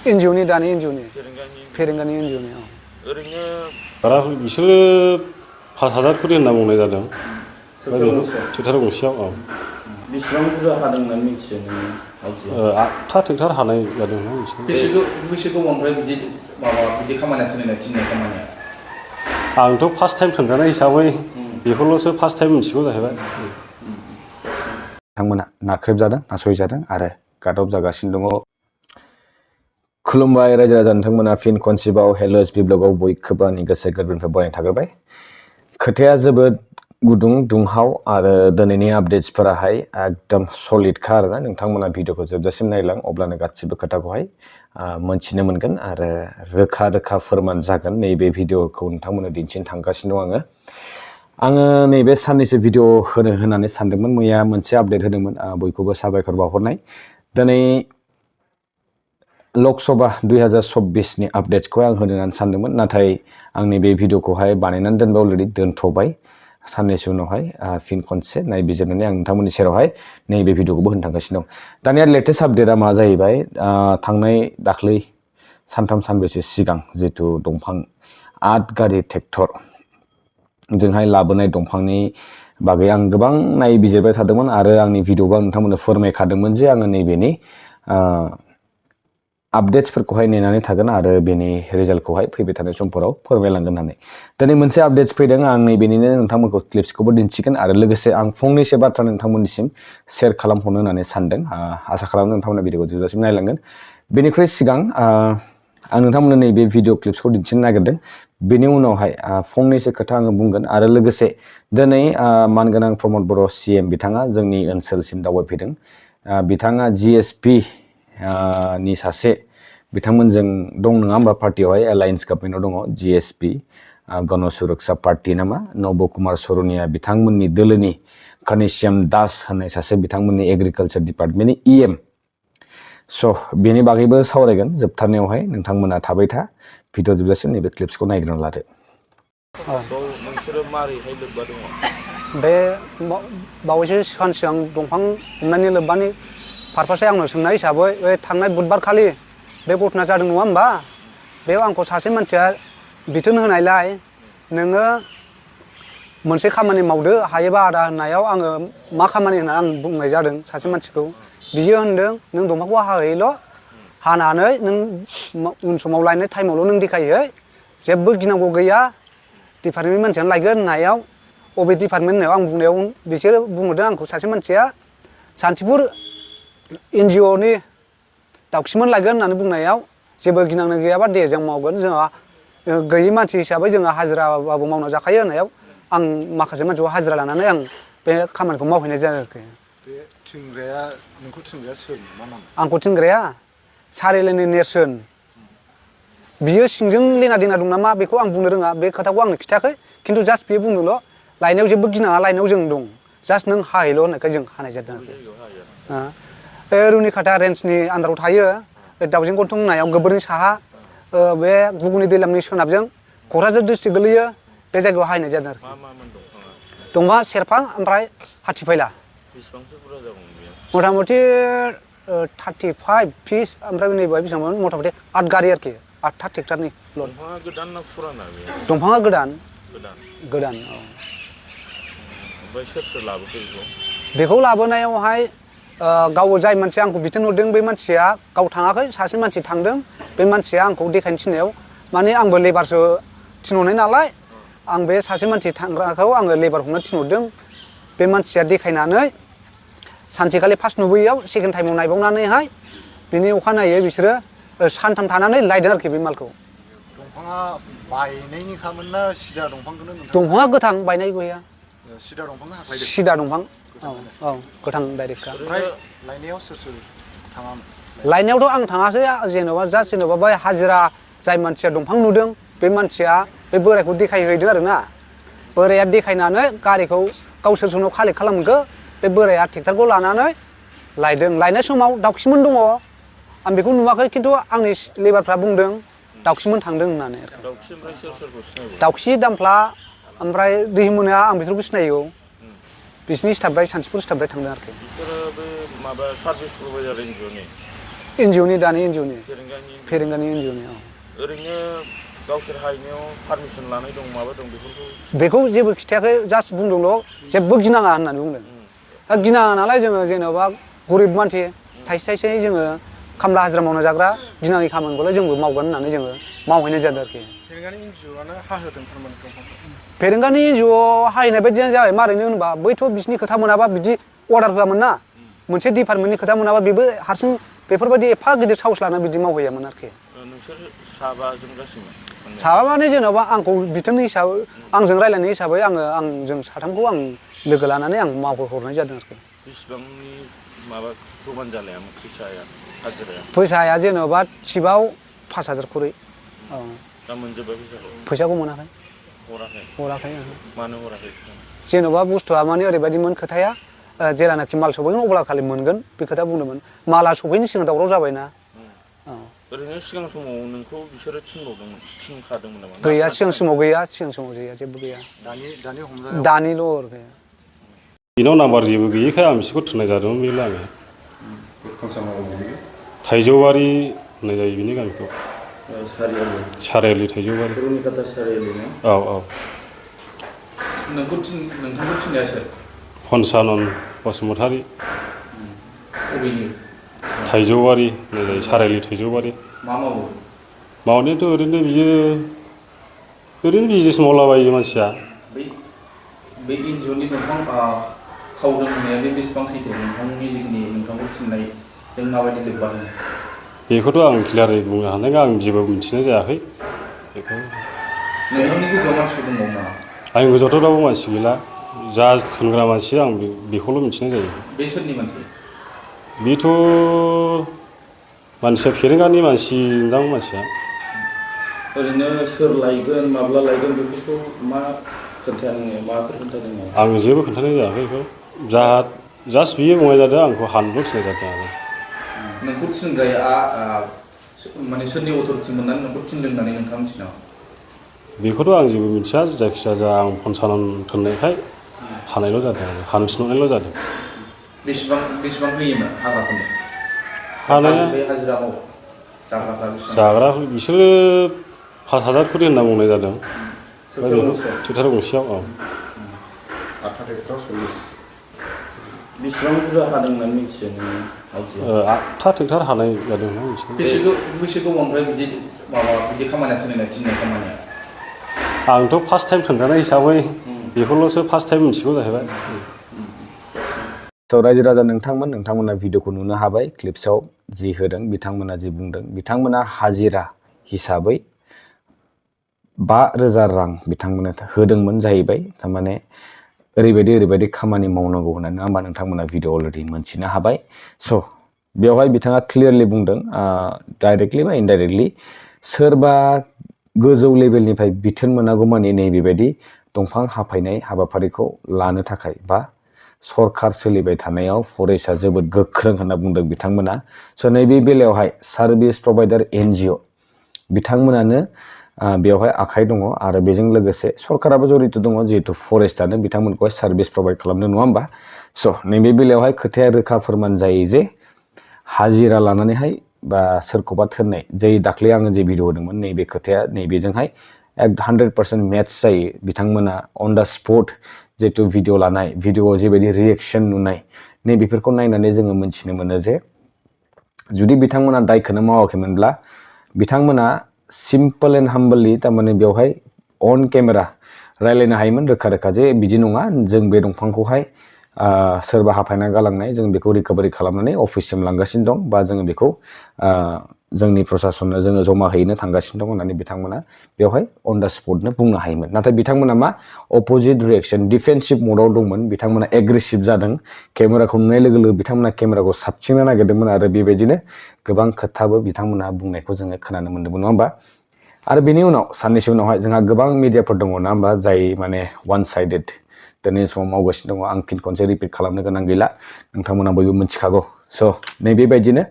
NGO नि दानि NGO नि फेरेंगानि NGO नि ओरैनो बारा बिसोरो 5000 खरि होनना बुंनाय जादों ट्रेक्टर गंसेयाव बेसेबां बुरजा हादों होननानै मिथियो नोङो 8था ट्रेक्टर हानाय जादों बेसे गोबावनिफ्राय बिदि खामानिया सोलिनाय थिननाय खामानिया आंथ' फार्स्ट टाइम सोंजानाय हिसाबै बेखौल'सो फार्स्ट टाइम मिथिगौ जाहैबाय बिथांमोना नाख्रेबजादों नासयजादों आरो गादब जागासिनो दङ खुलुमबाय रायजो राजा नोंथांमोना फिन खनसेबाव हेल'स बिब्लगाव बयखौबो आंनि गोसो गोरबोनिफ्राय बरायनाय थाग्रोबाय खोथाया जोबोद गुदुं दुंहाव आरो दिनैनि आपडेट्सफोराहाय एकदम सलिडखा आरोना नोंथांमोना भिडिअखौ जोबजासिम नायलां अब्लानो गासिबो खोथाखौहाय मोनथिनो मोनगोन आरो रोखा रोखा फोरमान जागोन नैबे भिडिअखौ नोंथांमोननो दिन्थिनो थांगासिनो दं आङो नैबे साननैसो भिडिअ होनानै सानदोंमोन मैया मोनसे आपडेट होदोंमोन बयखौबो साबायखर बावहरनाय दिनै लकसभा 2024 नि आपडेट्सखौ आं होनो होननानै सानदोंमोन नाथाय आं नैबे भिडिअखौहाय बानायनानै दोनबाय अलरेडि दोनथ'बाय साननैसो उनावहाय फिन खनसे नायबिजिरनानै आं नोंथांमोननि सेरावहाय नैबे भिडिअखौबो होनो थांगासिनो दं दानिया लेटेस्ट आपडेटआ मा जाहैबाय थांनाय दाख्लै सानथाम सानब्रैसो सिगां जितु दंफां 8 गारि ट्रेक्टर जोंहाय लाबोनाय दंफांनि बागै आं गोबां नायबिजिरबाय थादोंमोन आरो आंनि भिडिअ'आव नोंथांमोननो फोरमायखादोंमन जे आङो नैबेनि आपडेट्सफोरखौहाय नेनानै थागोन आरो बेनि रिजाल्टखौहाय फैबाय थानाय समफोराव फोरमायलांगोन होननानै दिनै मोनसे आपडेट्स फैदों आं नैबेनिनो नोंथांमोनखौ क्लिप्सखौबो दिन्थिगोन आरो लोगोसे आं फंनैसो बाथ्रा नोंथांमोननिसिम शेयार खालामहरनो होननानै सानदों आसा खालामो नोंथांमोना भिडिअखौ जोबजासिम नायलांगोन बेनिख्रुइ सिगां आं नोंथांमोननो नैबे भिडिअ क्लिप्सखौ दिन्थिनो नागिरदों बेनि उनावहाय फंनैसो खोथा आङो बुंगोन आरो लोगोसे दिनै मानगोनां प्रमद बर' CM बिथाङा जोंनि ओनसोलसिम दावबायफैदों बिथाङा GSP नि सासे बिथांमोनजों दं नङा होमबा पार्टियावहाय एलायन्स गभर्नमेन्टआव दङ GSP गण सुरक्षा पार्टी नामा नब कुमार सरनिया बिथांमोननि दोलोनि कानिश्याम दास होननाय सासे बिथांमोननि एग्रिकालचार डिपार्टमेन्टनि EM स' बेनि बागैबो सावरायगोन जोबथारनायावहाय नोंथांमोना थाबाय था भिडिअ जोबजासिम नैबे क्लिप्सखौ नायग्रोना लादो नोंसोरो मारैहाय लोब्बा दङ बे बावैसो सान सिगां दंफां हमनायनि लोब्बानि पारपासै आंनो सोंनाय हिसाबै बे थांनाय बुधबार खालि बे घटना जादों नङा होमबा बेयाव आंखौ सासे मानसिया बिथोन होनायलाय नोङो मोनसे खामानि मावदो हायोबा आदा होननायाव आङो मा खामानि होनना आं बुंनाय जादों सासे मानसिखौ बियो होनदों नों दंफांखौ हाहैल' हानानै नों उन समाव लायनाय टाइमावल' नों देखायहै जेबो गिनांगौ गैया डिपार्टमेन्टनि मानसियानो लायगोन होननायाव अबे डिपार्टमेन्ट होननायाव आं बुंनायाव बिसोर बुंहरदों आंखौ सासे मानसिया सान्तिपुर NGO नि दाउखिमोन लायगोन होननानै बुंनायाव जेबो गिनांनो गैयाबा दे जों मावगोन जोंहा गैयि मानसि हिसाबै जोंहा हाजिराबाबो मावना जाखायो होननायाव आं माखासे मानसिखौ हाजिरा लानानै आं बे खामानिखौ मावहैनाय जादों आरोखि बे थिनग्राया नोंखौ थिनग्राया सोर मा नाम आंखौ थिनग्राया सारिलेनि नेरसोन बियो सिंजों लेना देना दं नामा बेखौ आं बुंनो रोङा बे खोथाखौ आंनो खिथायाखै खिन्थु जास्ट बियो बुंदोंल' लायनायाव जेबो गिनाङा लायनायाव जों दं जास्ट नों हाहैल' होननायखाय जों हानाय जादों आरोखि रुनिकाटा रेन्जनि आन्दाराव थायो बे दाउजें गन्थं होननायाव गोबोरनि साहा बे गुगुनि दैलामनि सोनाबजों क'क्राझार डिस्ट्रिक्ट गोलैयो बे जायगायाव हाहैनाय जादों आरोखि दंफाङा सेरफां ओमफ्राय हाथिफैला बेसेबांसो बुरजा जागौमोन बेयो मथा मथि 35 पिस ओमफ्राय नैबेहाय बेसेबांमोन मथा मथि 8 गारि आरोखि 8था ट्रेक्टरनि दंफाङा गोदान ना फुराना बेयो दंफाङा गोदान गोदान औ ओमफ्राय सोर लाबोखो बेखौ लाबोनायावहाय गाव जाय मानसिया आंखौ बिथोन हरदों बे मानसिया गाव थाङाखै सासे मानसि थांदों बे मानसिया आंखौ देखायनो थिननायाव माने आंबो लेबारसो थिनहरनाय नालाय आं बे सासे मानसि थांग्राखौ आङो लेबार हमनो थिनहरदों बे मानसिया देखायनानै सानसेखालि फार्स्ट नुबोयैयाव सेकेन्ड टाइमाव नायबावनानैहाय बिनि अखानायै बिसोरो सानथाम थानानै लायदों आरोखि बे मालखौ दंफाङा बायनायनिखामोन ना सिदा दंफांखौनो दंफाङा गोथां बायनाय गैया सिदा दंफांखौ हाफायदों सिदा दंफां औ गोथां डाइरेक्टखा ओमफ्राय लायनायाव सोर थाङामोन लायनायावथ' आं थाङासै जेन'बा जास्ट जेन'बा बै हाजिरा जाय मानसिया दंफां नुदों बे मानसिया बे बोरायखौ देखायहैदों आरोना बोराया देखायनानै गारिखौ गाव सोर सोरनाव कालेक्ट खालामखो बे बोराया ट्रेक्टरखौ लानानै लायदों लायनाय समाव दाउखिमोन दङ आं बेखौ नुवाखै खिन्थु आंनि लेबारफ्रा बुंदों दाउखिमोन थांदों होननानै दाउखि दामफ्ला ओमफ्राय रिहिमोना आं बिसोरखौ सिनायो बिसिनि स्टाफनिफ्राय सान्तिपुर स्टाफनिफ्राय थांदों आरोखि बिसोरो बे माबा सार्भिस प्रभाइडार NGOनि दानि NGOनि फेरेंगानि फेरेंगानि NGOनि ओरैनो गावसोर हायनायाव पारमिसन लानाय दं माबा दं बेखौ जेबो खिथायाखै जास्ट बुंदोंल' जेबो गिनाङा होननानै बुंदों दा गिनाङा नालाय जोङो जेनेबा गरिब मानसि थाइसे थाइसे जोङो खामला हाजिरा मावना जाग्रा गिनाङि खामानिखौलाय जोंबो मावगोन होननानै जोङो मावहैनाय जादों आरोखि फेरेंगानि NGOआनो हाहोदों थारमाने दंफांखौ फेरेंगानि NGO हाहैनाय बायदियानो जाबाय मारैनो होनबा बैथ' बिसिनि खोथा मोनाबा बिदि अर्डार होआमोन ना मोनसे डिपार्टमेन्टनि खोथा मोनाबा बेबो हारसिं बेफोरबायदि एफा गिदिर साहस लाना बिदि मावहैयामोन आरोखि नोंसोर साबाजों गासैमोन साबा माने जेन'बा आंखौ बिथोननि हिसाबै आंजों रायलायनाय हिसाबै आंजों साथामखौ आं लोगो लानानै आं मावहोहरनाय जादों आरोखि बेसेबांनि माबा जमान जालायामोन फैसाया हाजिराया फैसाया जेन'बा थिबाव 5,000 खरै दा मोनजोब्बाय फैसाखौ मोनाखै हराखै मानो हराखै जेन'बा बुस्थुआ माने ओरैबायदिमोन खोथाया जेलानाखि माल सफैगोन अब्ला खालि मोनगोन बे खोथा बुंदोंमोन माला सफैनो सिगां दावराव जाबायना ओरैनो सिगां समाव नोंखौ बिसोरो थिनखादोंमोन नामा गैया सिगां समाव गैया जेबो गैया दानि हमजानायाव दानिल' आरोखि बेनाव नाम्बार जेबो गैयैखाय आं बिसोरखौ थिननाय जादोंमोन बे लामाया थाइजौबारि होननाय जायो बिनि गामिखौ सारियालि थाइजौबारि औ नोंथांखौ थिननाया सोर फनसानन बसुमतारी बबेनि थाइजौबारि होननाय जायो सारियालि थाइजौबारि मा मावो मावनायाथ' ओरैनो बिजनेस मावलाबायो मानसिया बै NGOनि दंफां खावदों होननाया बे बेसेबां सैथो नोंथांनि जिखिनि नोंथांखौ थिननायजों माबायदि लोब्बा दङ बेखौथ' आं क्लियारै बुंनो हानाय नङा आं जेबो मिथिनाय जायाखै बेखौ नोंथांनि गोसोआव मानसिफोर दंबावो नामा आंनि गोसोआवथ' रावबो मानसि गैला जा थुनग्रा मानसि आं बेखौल' मिथिनाय जायो बे सोरनि मानसि बेथ' मानसिया फेरेंगानि मानसि दां मानसिया ओरैनो सोर लायगोन माब्ला लायगोन बेफोरखौ मा खोन्थाया माबाफोर खोन्थादों नामा आं जेबो खोन्थानाय जायाखै बेखौ जास्ट बियो बुंनाय जादों आंखौ हानल' थिनाय जादों आरो नोंखौ थिनग्राया माने सोरनि अथ'रिटि मोननानै नोंखौ थिनदों होननानै नोंथाङा मिथिनांगौ बेखौथ' आं जेबो मिथिया जायखिजाया आं फनसानन थोननायखाय हानायल' जादों आरो हानो थिनहरनायल' जादों बेसेबां होयोमोन हाग्राफोरनो हानाया बे हाजिरा मावो जाग्रा बिसोरो 5,000 खरि होनना बुंनाय जादों ट्रेक्टर गंसेयाव बेसेबां बुरजा हादों होननानै मिथियो नोङो 8था ट्रेक्टर हानाय जादों होनना मिथियो बेसे गोबावनिफ्राय बिदि खामानिया सोलिनाय थिननाय खामानिया आंथ' फार्स्ट टाइम खोन्थानाय हिसाबै बेखौल'सो फार्स्ट टाइम मिथिगौ जाहैबाय स' रायजो राजा नोंथांमोना भिडिअखौ नुनो हाबाय क्लिप्सआव जि होदों बिथांमोना जि बुंदों बिथांमोना हाजिरा हिसाबै 5,000 रां बिथांमोननो होदोंमोन जाहैबाय थारमाने ओरैबायदि खामानि मावनांगौ होननानै नङा होमबा नोंथांमोना भिडिअ अलरेडि मोनथिनो हाबाय स' बेवहाय बिथाङा क्लियारलि बुंदों डाइरेक्टलि बा इनडाइरेक्टलि सोरबा गोजौ लेभेलनिफ्राय बिथोन मोनागौ मानि नैबेबायदि दंफां हाफायनाय हाबाफारिखौ लानो थाखाय बा सरकार सोलिबाय थानायाव फरेस्टआ जोबोद गोख्रों होनना बुंदों बिथांमोना स' नैबे बेलायावहाय सार्भिस प्रभाइडार NGO बिथांमोनानो बेवहाय आखाइ दङ आरो बेजों लोगोसे सरकाराबो जरित दङ जिहेतु फरेस्टआनो बिथांमोनखौहाय सार्भिस प्रभाइड खालामदों नङा होमबा स' नैबे बेलायावहाय खोथाया रोखा फोरमान जायो जे हाजिरा लानानैहाय बा सोरखौबा थोननाय जै दाख्लै आङो जे भिडिअ होदोंमोन नैबे खोथाया नैबेजोंहाय 100% मेट्स जायो बिथांमोना अन दा स्पट जिहेतु भिडिअ लानाय भिडिअआव जेबायदि रिएक्सन नुनाय नैबेफोरखौ नायनानै जोङो मोनथिनो मोनो जे जुदि बिथांमोना दायखौनो मावाखैमोनब्ला बिथांमोना सिम्पल एन्ड हाम्बलि थारमाने बेवहाय अन केमेरा रायलायनो हायोमोन रोखा जे बिदि नङा जों बे दंफांखौहाय सोरबा हाफायना गालांनाय जों बेखौ रिकभारि खालामनानै अफिससिम लांगासिनो दं बा जोङो बेखौ जोंनि प्रसासननो जोङो जमा हैनो थांगासिनो दं होननानै बिथांमोना बेवहाय अन दा स्पटनो बुंनो हायोमोन नाथाय बिथांमोना मा अपोजिट रिएक्सन डिफेन्सिभ मोडआव दंमोन बिथांमोना एग्रेसिभ जादों केमेराखौ नुनाय लोगो बिथांमोना केमेराखौ साबथिंनो नागिरदोंमोन आरो बेबायदिनो गोबां खोथाबो बिथांमोना बुंनायखौ जोङो खोनानो मोन्दोंमोन नङा होमबा आरो बेनि उनाव साननैसो उनावहाय जोंहा गोबां मिडियाफोर दङ ना होमबा जाय माने वान साइडेड दिनैनि समाव मावगासिनो दङ आं फिन खनसे रिपिट खालामनो गोनां गैला नोंथांमोना बयबो मिथिखागौ स' नैबेबायदिनो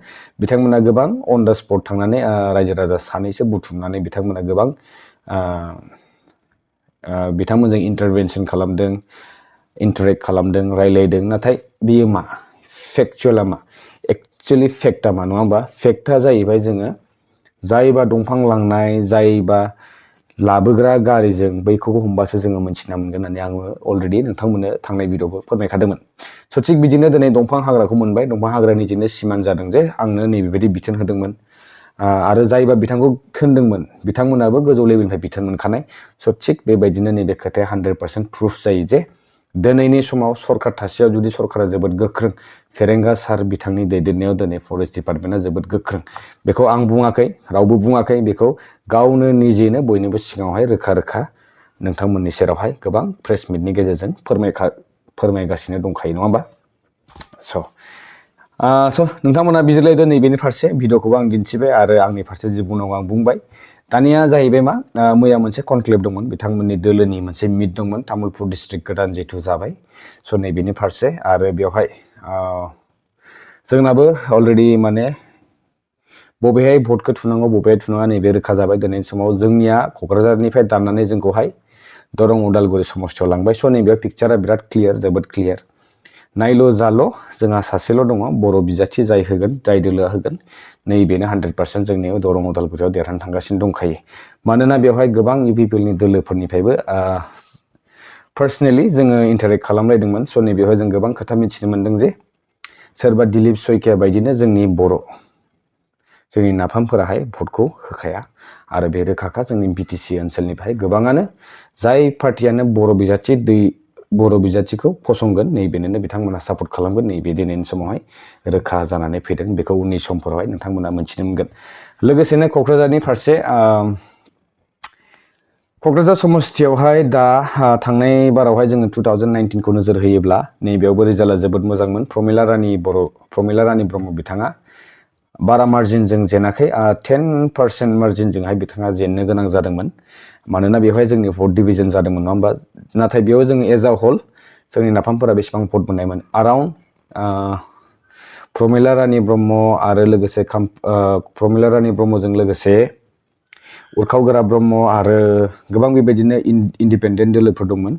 बिथांमोना गोबां अन दा स्पट थांनानै रायजो राजा सानैसो बुथुमनानै बिथांमोना गोबां बिथांमोनजों इन्टारभेनसन खालामदों इन्टारेक्ट खालामदों रायलायदों नाथाय बियो मा फेक्चुवेला मा एक्चुअली फेक्टआ मा नङा होमबा फेक्टआ जाहैबाय जोङो जायबा दंफां लांनाय जायबा लाबोग्रा गारिजों बैखौबो हमबासो जोङो मिन्थिना मोनगोन होननानै आङो अलरेडि नोंथांमोननो थांनाय भिडिअ'खौ फोरमायखादोंमोन। स' थिग बिदिनो दिनै दंफां हाग्राखौ मोनबाय दंफां हाग्रानिजोंनो सिमान जादों जे आंनो नैबेबायदि बिथोन होदोंमोन आरो जायबा बिथांखौ खोन्दोंमोन बिथांमोनाबो गोजौ लेभेलनिफ्राय बिथोन मोनखानाय। स' थिग बेबायदिनो नैबे खोथाया 100% प्रुफ जायो जे दिनैनि समाव सरकार थासेयाव जुदि सरकारा जोबोद गोख्रों फेरेंगा सार बिथांनि दैदेननायाव दिनै फरेस्ट डिपार्टमेन्टआ जोबोद गोख्रों बेखौ आं बुङाखै रावबो बुङाखै बेखौ गावनो निजेनो बयनिबो सिगाङावहाय रोखा रोखा नोंथांमोननि सेरावहाय गोबां प्रेस मिटनि गेजेरजों फोरमायगासिनो दंखायो नङा होमबा स' नोंथांमोना बिजिरलायदो नैबेनि फारसे भिडिअ'खौबो आं दिन्थिबाय आरो आंनि फारसे जि बुंनांगौ आं बुंबाय। दानिया जाहैबाय मा मैया मोनसे कनक्लेभ दंमोन बिथांमोननि दोलोनि मोनसे मिट दंमोन तामुलपुर डिस्ट्रिक्ट गोदान जिहेथु जाबाय स' नैबेनि फारसे आरो बेवहाय जोंनाबो अलरेडि माने बबेहाय भटखौ थुनांगौ बबेहाय थुनाङा नैबे रोखा जाबाय दिनैनि समाव जोंनिया क'क्राझारनिफ्राय दाननानै जोंखौहाय दरं उदालगुरि समस्थियाव लांबाय स' नैबेयाव पिक्चारा बिराद क्लियार जोबोद क्लियार नायल' जाल' जोंहा सासेल' दङ बर' बिजाथि जाय होगोन जाय दोलोआ होगोन नैबेनो 100% जोंनि दरं उदालगुरियाव देरहानो थांगासिनो दंखायो मानोना बेवहाय गोबां इउपिपिएलनि दोलोफोरनिफ्रायबो पार्सनेलि जोङो इन्टारेक्ट खालामलायदोंमोन स' नैबेवहाय जों गोबां खोथा मिथिनो मोन्दों जे सोरबा दिलीप सयकिया बायदिनो जोंनि जोंनि नाफामफोराहाय भटखौ होखाया आरो बे रोखाखा जोंनि बिटिसि ओनसोलनिफ्राय गोबाङानो जाय पार्टियानो बर' बिजाथिखौ फसंगोन नैबेनो बिथांमोना सापर्ट खालामगोन नैबे दिनैनि समावहाय रोखा जानानै फैदों बेखौ उननि समफोरावहाय नोंथांमोना मोनथिनो मोनगोन। लोगोसेनो क'क्राझारनि फारसे क'क्राझार समस्थियावहाय दा थांनाय बारावहाय जोङो 2019खौ नोजोर होयोब्ला नैबेयावबो रिजाल्टआ जोबोद मोजांमोन प्रमिला रानि ब्रह्म बिथाङा बारा मार्जिनजों जेनाखै 10% मार्जिनजोंहाय बिथाङा जेननो गोनां जादोंमोन मानोना बेवहाय जोंनि भट डिभिजन जादोंमोन नङा होमबा नाथाय बेयाव जोङो एज आ हल जोंनि नाफामफोरा बेसेबां भट मोननायमोन एराउन्ड प्रमिला रानि ब्रह्म आरो लोगोसे प्रमिला रानि ब्रह्मजों लोगोसे उरखावगोरा ब्रह्म आरो गोबां बेबायदिनो इन्डिपेन्डेन्ट दोलोफोर दंमोन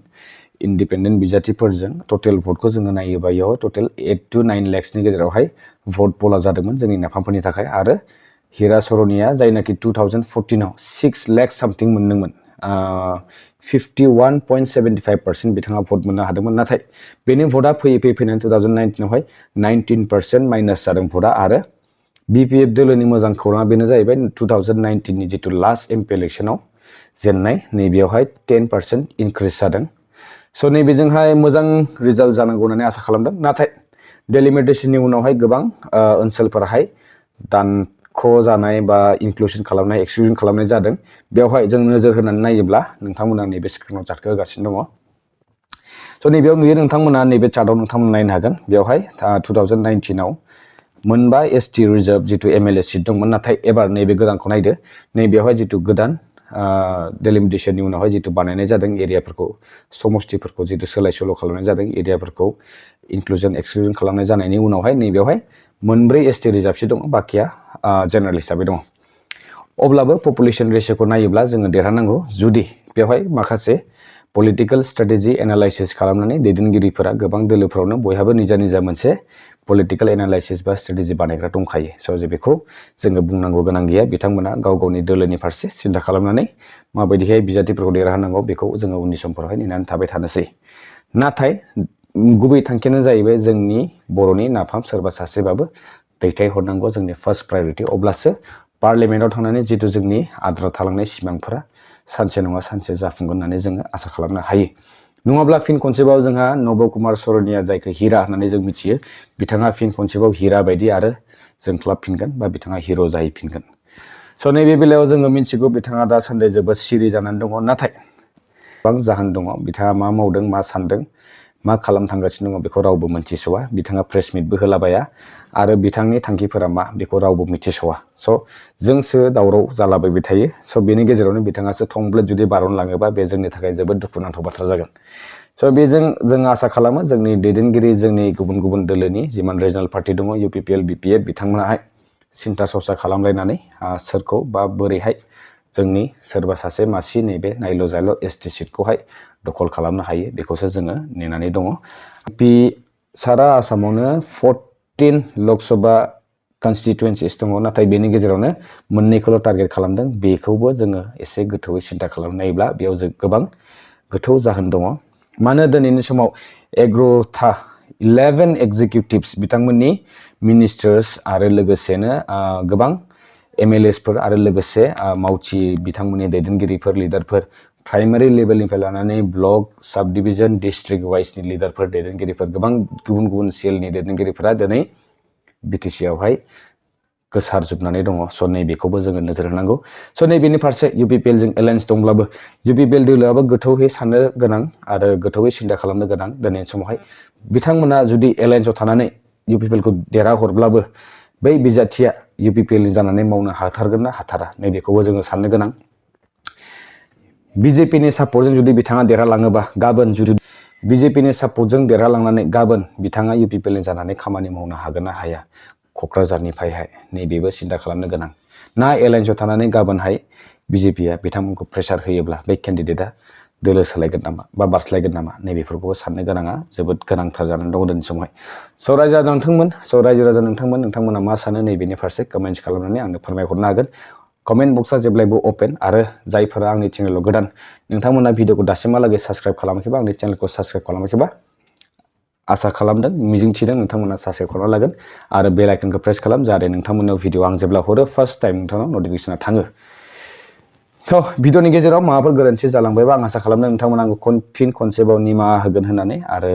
इन्डिपेन्डेन्ट बिजाथिफोरजों टटेल भटखौ जोङो नायोबा बेयाव टटेल 8 to 9 लाखसनि गेजेरावहाय भट पला जादोंमोन जोंनि नाफामफोरनि थाखाय आरो हिरा सरनिया जायनाखि 2014आव 6 लाख सामथिं मोनदोंमोन 51.75% बिथाङा भट मोननो हादोंमोन नाथाय बेनि भटआ फैनानै 2019आवहाय 19% माइनास जादों भटआ आरो बिपिएफ दोलोनि मोजां खौराङा बेनो जाहैबाय 2019नि जितु लास्ट एमपि इलेक्सनाव जेननाय नैबेयावहाय 10% इनक्रिज जादों स' नैबेजोंहाय मोजां रिजाल्ट जानांगौ होननानै आसा खालामदों नाथाय डेलिमिटेसननि उनावहाय गोबां ओनसोलफोराहाय दानख' जानाय बा इनक्लुसन खालामनाय एक्सक्लुजन खालामनाय जादों बेवहाय जों नोजोर होनानै नायोब्ला नोंथांमोना नैबे स्क्रिनाव चार्टखौ होगासिनो दङ स' नैबेयाव नुयो नोंथांमोना नैबे चार्टआव नोंथांमोना नायनो हागोन बेवहाय 2019आव मोनबा एसटि रिजार्भ जितु एमएलए सिट दंमोन नाथाय एबार नैबे गोदानखौ नायदो नैबेयावहाय जितु गोदान डेलिमिटेसननि उनावहाय जितु बानायनाय जादों एरियाफोरखौ समस्थिफोरखौ जितु सोलाय सोल' खालामनाय जादों एरियाफोरखौ इनक्लुजन एक्सक्लुजन खालामनाय जानायनि उनावहाय नैबेयावहाय मोनब्रै एसटि रिजार्भसो दङ बाखिया जेनेरेल हिसाबै दङ अब्लाबो पपुलेसन रेशियोखौ नायोब्ला जोङो देरहानांगौ जुदि बेवहाय माखासे पलिटिकेल स्ट्रेटेजि एनालाइसिस खालामनानै दैदेनगिरिफोरा गोबां दोलोफोरावनो बयहाबो निजा निजा मोनसे पलिटिकेल एनालाइसिस बा स्ट्रेटेजि बानायग्रा दंखायो स' जे बेखौ जोङो बुंनांगौ गोनां गैया बिथांमोना गाव गावनि दोलोनि फारसे सिन्था खालामनानै माबायदिहाय बिजाथिफोरखौ देरहानांगौ बेखौ जोङो उननि समफोरावहाय नेनानै थाबाय थानोसै नाथाय गुबै थांखियानो जाहैबाय जोंनि बर'नि नाफाम सोरबा सासेबाबो दैथायहरनांगौ जोंनि फार्स्ट प्रायरिटि अब्लासो पार्लियामेन्टआव थांनानै जितु जोंनि आद्रा थालांनाय सिमांफोरा सानसे नङा सानसे जाफुंगोन होननानै जोङो आसा खालामनो हायो नङाब्ला फिन खनसेबाव जोंहा नब कुमार सरनिया जायखौ हिरा होननानै जों मिथियो बिथाङा फिन खनसेबाव हिरा बायदि आरो जोंख्लाबफिनगोन बा बिथाङा हिर' जाहैफिनगोन स' नैबे बेलायाव जोङो मिथिगौ बिथाङा दासान्दि जोबोद सिरि जानानै दङ नाथाय गोबां जाहोन दङ बिथाङा मा मावदों मा सानदों मा खालामनो थांगासिनो दङ बेखौ रावबो मिथिस'वा बिथाङा प्रेस मिटबो होलाबाया आरो बिथांनि थांखिफोरा मा बेखौ रावबो मिथिस'वा स' जोंसो दावराव जालाबायबाय थायो स' बेनि गेजेरावनो बिथाङासो थंब्लेट जुदि बारनलाङोबा बे जोंनि थाखाय जोबोद दुखुनांथाव बाथ्रा जागोन स' बेजों जों आसा खालामो जोंनि दैदेनगिरि जोंनि गुबुन गुबुन दोलोनि जिमान रिजनेल पार्टि दङ इउपिपिएल बिपिएफ बिथांमोनाहाय सिन्था सरसा खालामलायनानै सोरखौ बा बोरैहाय जोंनि सोरबा सासे मासि नैबे नायल' जायल' एसटि सिटखौहाय दखल खालामनो हायो बेखौसो जोङो नेनानै दङ सारा आसामावनो 14 लक सभा कन्स्टिटुवेन्सिस दङ नाथाय बेनि गेजेरावनो मोननैखौल' टारगेट खालामदों बेखौबो जोङो एसे गोथौयै सिन्था खालामनो नायोब्ला बेयाव गोबां गोथौ जाहोन दङ मानो दिनैनि समाव 11 एग्जिकिउटिभ्स बिथांमोननि मिनिस्टार्स आरो लोगोसेनो गोबां MLAsफोर आरो लोगोसे मावथि बिथांमोननि दैदेनगिरिफोर लिडारफोर प्राइमारि लेभेलनिफ्राय लानानै ब्लक साब डिभिजन डिस्ट्रिक्ट वाइसनि लिडारफोर दैदेनगिरिफोर गोबां गुबुन गुबुन सेलनि दैदेनगिरिफोरा दिनै BTC आवहाय गोसारजोबनानै दङ स' नैबेखौबो जोङो नोजोर होनांगौ स' नैबेनि फारसे UPPL जों एलायन्स दंब्लाबो UPPL दोलोआबो गोथौयै साननो गोनां आरो गोथौयै सिन्था खालामनो गोनां दिनैनि समावहाय बिथांमोना जुदि एलायन्सआव थानानै UPPL खौ देरहाहरब्लाबो बै बिजाथिया UPPL जानानै मावनो हाथारगोन ना हाथारा नैबेखौबो जोङो साननो गोनां BJPनि सापर्टजों जुदि बिथाङा देरहालाङोबा गाबोन जुदि BJPनि सापर्टजों देरहालांनानै गाबोन बिथाङा UPPL जानानै खामानि मावनो हागोन ना हाया क'क्राझारनिफ्रायहाय नैबेबो सिन्था खालामनो गोनां ना एलायन्सआव थानानै गाबोनहाय BJPआ बिथांमोनखौ प्रेसार होयोब्ला बै केन्डिडेटआ दोलो सोलायगोन नामा बा बारस्लायगोन नामा नैबेफोरखौबो साननो गोनाङा जोबोद गोनांथार जानानै दङ दिनैनि समावहाय स' रायजो राजा नोंथांमोना मा सानो नैबेनि फारसे कमेन्ट्स खालामनानै आंनो फोरमायहरनो हागोन कमेन्ट बक्सआ जेब्लायबो अपेन आरो जायफोरा आंनि चेनेलाव गोदान नोंथांमोना भिडिअखौ दासिमहालागै साबस्क्राइब खालामाखैबा आंनि चेनेलखौ साबस्क्राइब खालामाखैबा आसा खालामदों मिजिंथिदों नोंथांमोना साबस्क्राइब खालामना लागोन आरो बेल आइकनखौ प्रेस खालाम जाहाथे नोंथांमोननाव भिडिअ आं जेब्ला हरो फार्स्ट टाइम नोंथांनाव नटिफिकेसना थाङो थ' भिडिअनि गेजेराव माबाफोर गोरोन्थि जालांबायबा आं आसा खालामदों नोंथांमोना आंखौ फिन खनसेबाव निमाहा होगोन होननानै आरो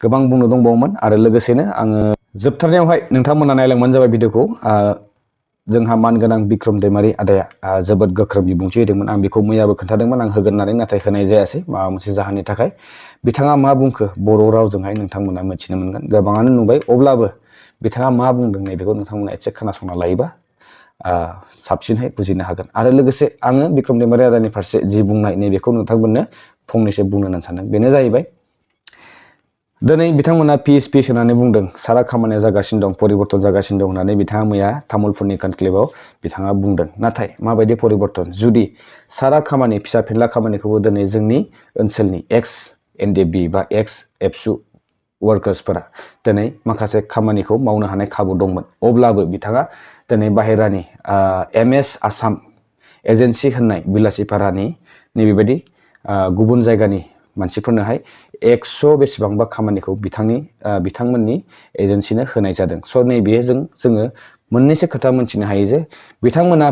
गोबां बुंनो दंबावोमोन आरो लोगोसेनो आङो जोबथारनायावहाय नोंथांमोना नायलांबानो जाबाय भिडिअखौ जोंहा मानगोनां बिक्रम दैमारि आदाया जोबोद गोख्रों बिबुंथि होदोंमोन आं बेखौ मैयाबो खोन्थादोंमोन आं होगोन होननानै नाथाय होनाय जायासै माबा मोनसे जाहोननि थाखाय बिथाङा मा बुंखो बर' रावजोंहाय नोंथांमोना मिथिनो मोनगोन गोबाङानो नुबाय अब्लाबो बिथाङा मा बुंदों नैबेखौ नोंथांमोना एसे खोनासंना लायोबा साबसिनहाय बुजिनो हागोन आरो लोगोसे आङो बिक्रम दैमारि आदानि फारसे जि बुंनाय नैबेखौ नोंथांमोननो फंनैसो बुंनो होननानै सानदों बेनो जाहैबाय दिनै बिथांमोना पिस होननानै बुंदों सारा खामानिया जागासिनो दं परिबर्तन जागासिनो दं होननानै बिथाङा मैया तामुलपुरनि कनक्लेभआव बिथाङा बुंदों नाथाय माबायदि परिबर्तन जुदि सारा खामानि फिसा फिनला खामानिखौबो दिनै जोंनि ओनसोलनि एक्स NDB बा एक्स एबसु वार्कार्सफोरा दिनै माखासे खामानिखौ मावनो हानाय खाबु दंमोन अब्लाबो बिथाङा दिनै बाहेरानि MS आसाम एजेन्सि होननाय बिलासिपारानि नैबेबायदि गुबुन जायगानि मानसिफोरनोहाय 100 बेसेबांबा खामानिखौ बिथांमोननि एजेन्सिनो होनाय जादों स' नैबे जोङो मोननैसो खोथा मोनथिनो हायो जे बिथांमोना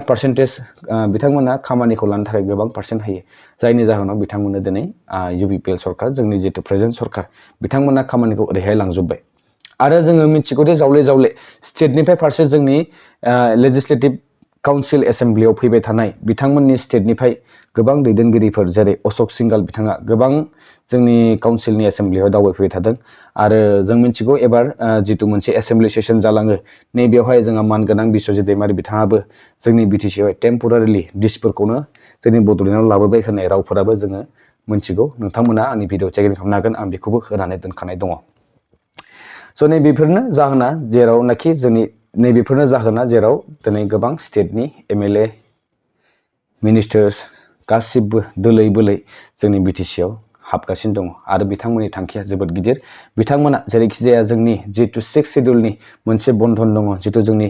बिथांमोना खामानिखौ लानो थाखाय गोबां पार्सेन्ट होयो जायनि जाहोनाव बिथांमोननो दिनै UPPL सरकार जोंनि जितु प्रेजेन्ट सरकार बिथांमोना खामानिखौ ओरैहाय लांजोब्बाय आरो जोङो मिथिगौ दे जावले स्टेटनिफ्राय फारसे जोंनि लेजिस्लेटिभ काउन्सिल एसेम्ब्लियाव फैबाय थानाय बिथांमोननि स्टेटनिफ्राय गोबां दैदेनगिरिफोर जेरै अशोक सिंगाल बिथाङा गोबां जोंनि काउन्सिलनि एसेम्ब्लियाव दावबायफैबाय थादों आरो जों मिथिगौ एबार जितु मोनसे एसेम्ब्लि सेसन जालाङो नैबेयावहाय जोंहा मानगोनां बिश्वजित दैमारि बिथाङाबो जोंनि BTC आवहाय टेम्परारिलि डिसफोरखौनो जोंनि बड'लेण्डआव लाबोबाय होनाय रावफोराबो जोङो मिथिगौ नोंथांमोना आंनि भिडिअ चेक खालामनो हागोन आं बेखौबो होनानै दोनखानाय दङ स' नैबेफोरनो जाहोना जेरावनाखि नैबेफोरनो जाहोना जेराव दिनै गोबां स्टेटनि MLA मिनिस्टार्स गासिबो दोलै बोलै जोंनि BTC आव हाबगासिनो दङ आरो बिथांमोननि थांखिया जोबोद गिदिर बिथांमोना जेरैखि जाया जोंनि जितु 6 शेड्युलनि मोनसे बन्धन दङ जितु जोंनि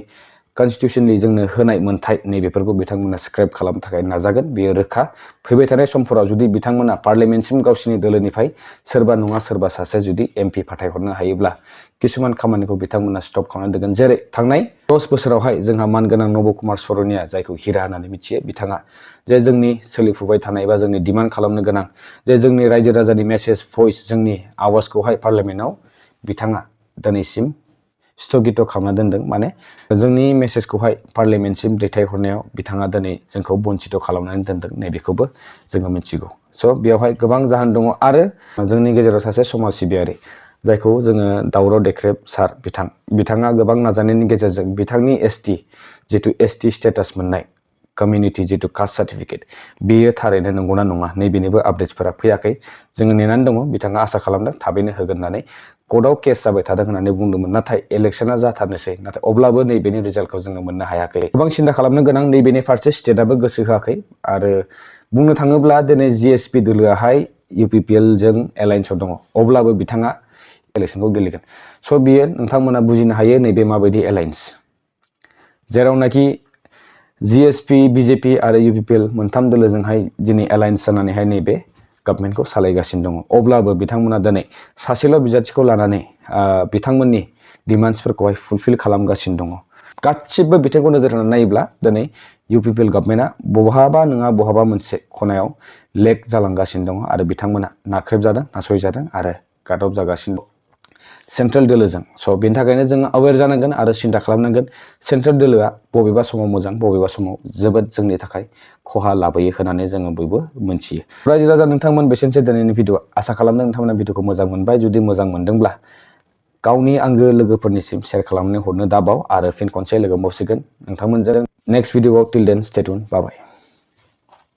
कन्स्टिटिउसननि जोंनो होनाय मोन्थाय नैबेफोरखौ बिथांमोना स्क्रेप खालामनो थाखाय नाजागोन बेयो रोखा फैबाय थानाय समफोराव जुदि बिथांमोना पार्लियामेन्टसिम गावसिनि दोलोनिफ्राय सोरबा नङा सोरबा सासे जुदि MP फाथायहरनो हायोब्ला किसुमान खामानिखौ बिथांमोना स्टप खालामना दोनगोन जेरै थांनाय 10 बोसोरावहाय जोंहा मानगोनां नब कुमार सरनिया जायखौ हिरा होननानै मिथियो बिथाङा जे जोंनि सोलिफुबाय थानाय बा जोंनि डिमान्ड खालामनो गोनां जे जोंनि रायजो राजानि मेसेज भइस जोंनि आवाजखौहाय पार्लियामेन्टआव बिथाङा दिनैसिम स्थगित खालामना दोनदों माने जोंनि मेसेजखौहाय पार्लियामेन्टसिम दैथायहरनायाव बिथाङा दिनै जोंखौ बन्चित खालामनानै दोनदों नैबेखौबो जोङो मिथिगौ स' बेयावहाय गोबां जाहोन दङ आरो जोंनि गेजेराव सासे समाज सिबियारि जायखौ जोङो दावराव देख्रेब सार बिथाङा गोबां नाजानायनि गेजेरजों बिथांनि जितु ST स्टेटास मोननाय कमिउनिटि जितु कास्ट सार्टिफिकेट बेयो थारैनो नंगौना नङा नैबेनिबो आपडेट्सफोरा फैयाखै जोङो नेनानै दङ बिथाङा आसा खालामदों थाबैनो होगोन होननानै कर्टआव केस जाबाय थादों होननानै बुंदोंमोन नाथाय इलेक्सना जाथारनोसै नाथाय अब्लाबो नैबेनि रिजाल्टखौ जोङो मोननो हायाखै गोबां सिन्था खालामनो गोनां नैबेनि फारसे स्टेटआबो गोसो होआखै आरो बुंनो थाङोब्ला दिनै GSP दोलोआहाय UPPL जों एलायन्सआव दङ अब्लाबो बिथाङा इलेक्सनखौ गेलेगोन स' बियो नोंथांमोना बुजिनो हायो नैबे माबायदि एलायन्स जेरावनाखि जिएसपि बिजेपि आरो इउपिपिएल मोनथाम दोलोजोंहाय दिनै एलायन्स जानानैहाय नैबे गभर्नमेन्टखौ सालायगासिनो दङ अब्लाबो बिथांमोना दिनै सासेल' बिजाथिखौ लानानै बिथांमोननि डिमान्ड्सफोरखौहाय फुलफिल खालामगासिनो दङ गासिबो बिथिंखौ नोजोर होनानै नायोब्ला दिनै इउपिपिएल गभर्नमेन्टआ बहाबा नङा बहाबा मोनसे खनायाव लेक जालांगासिनो दङ आरो बिथांमोना नाख्रेबजादों नासयजादों आरो गादब जागासिनो दं सेन्ट्रेल दोलोजों स' बेनि थाखायनो जोङो एवेर जानांगोन आरो सिन्था खालामनांगोन सेन्ट्रेल दोलोआ बबेबा समाव मोजां बबेबा समाव जोबोद जोंनि थाखाय खहा लाबोयो होननानै जोङो बयबो मोनथियो रायजो राजा नोंथांमोन बेसेनोसै दिनैनि भिडिअ आसा खालामदों नोंथांमोना भिडिअखौ मोजां मोनबाय जुदि मोजां मोनदोंब्ला गावनि आंगो लोगोफोरनिसिम शेयार खालामनानै हरनो दाबाव आरो फिन खनसे लोगो मोनबावसिगोन नोंथांमोनजों नेक्स्ट भिडिअआव टिल देन स्टे ट्युन बाय बाय